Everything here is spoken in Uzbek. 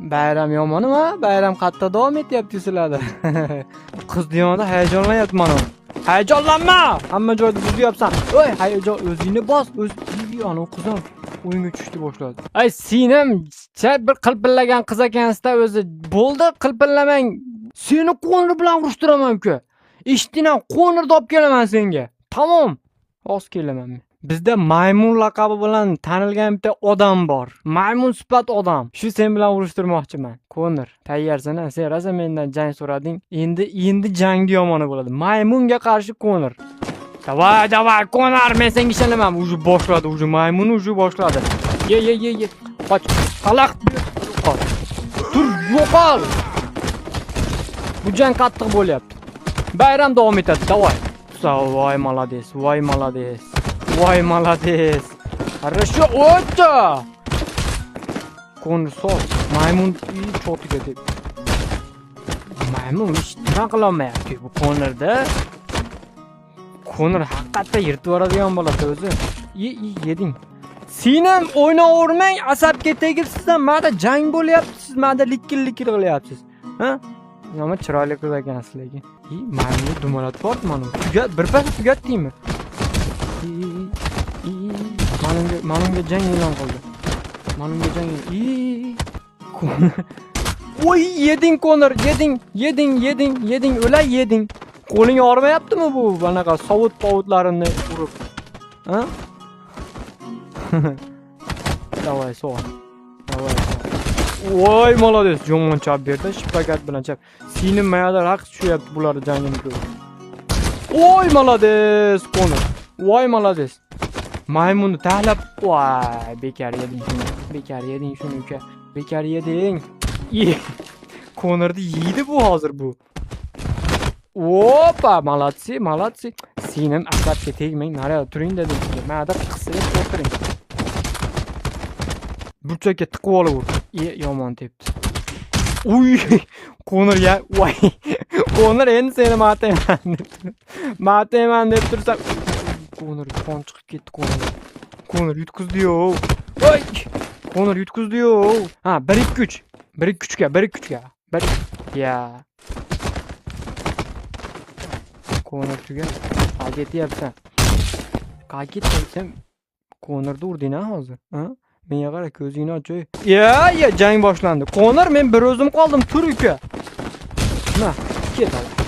Bayram yomonmi? Bayram qattiq davom etyapti sizlarda. Qiz yonida hayajonlanyapti mana. Hayajonlanma! Hamma joyda buzyapsan. Oy, hayajon o'zingni bos, o'z ana qizim o'yinga tushdi boshladi. Ay, senim bir qilpillagan qiz ekansizda o'zi. Bo'ldi, qilpillamang. Seni Konor bilan urushtiraman uka. Eshitding, Konorni olib kelaman senga. Tamom. Hozir kelaman men. Bizda maymun laqabi bilan tanilgan bitta odam bor. Maymun sifat odam. Shu sen bilan urushtirmoqchiman. Konor, tayyorsan a? Sen rosa mendan jang so'rading. Endi jangni yomoni bo'ladi. Maymunga qarshi Konor. Давай, давай, Konor, men senga ishonaman. Уже boshladi, уже maymun уже boshladi. Ye, ye, ye, ye. Qoch. Xalaqit yo'qol. Tur, yo'qol. Bu jang qattiq bo'lyapti. Bayram davom etadi, давай. Voy, молодец, voy, молодец. Voy, молодец. Хорошо, o'ta. Konor sol. Maymun chotiga deb. Maymun hech nima qilolmayapti bu Konorda. Konor haqiqatda yirtib yuboradigan bo'ladi o'zi. Ye, ye, yeding. Sen ham o'ynayvermang, asabga tegibsiz-da, mana jang bo'lyapti, siz mana likil-likil qilyapsiz. Ha? Yomon chiroyli qiz ekansiz lekin. I, maymunni dumalatib yubordi mana. Tugat, birpas tugatdingmi? I, mana unga jang e'lon qildi. Mana unga jang. I, Konor. Voy, yeding Konor, yeding, yeding, yeding, yeding, o'lay yeding. Qo'ling og'rimayaptimi bu anaqa sovut povutlarini urib? Ha? Давай, sol. Давай, sol. Voy, молодец, yomon chap berdi, шпагат bilan chap. Seni mayada raqs tushyapti bularni jangini ko'rib. Voy, молодец, Konor. Voy, молодец. Maymunni taxlab, voy, bekor yeding shuni. Bekor yeding shuni uka. Bekor yeding. Ye. Konorni yeydi bu hozir bu. Опа, молодцы, молодцы. Senim asabga tegmang, nariyoqda turing dedim sizga. Mana qisilib o'tiring. Burchakka tiqib olib ur. E, yomon tepdi. Uy, Konor ya, voy. Konor endi seni matayman deb. Matayman deb tursa, Konor qon chiqib ketdi Konor. Konor yutqizdi-yu. Voy! Konor yutqizdi-yu. Ha, 1 2 3. 1 2 3 ga, 1 2 3 ga. 1 ya. Konor tugat. Qayerga ketyapsan? Qayerga ketyapsan? Konorni urding ha hozir? Ha? Menga qara, ko'zingni och. Ey. Ya, ya, jang boshlandi. Konor, men bir o'zim qoldim, tur uka. Na, ket давай.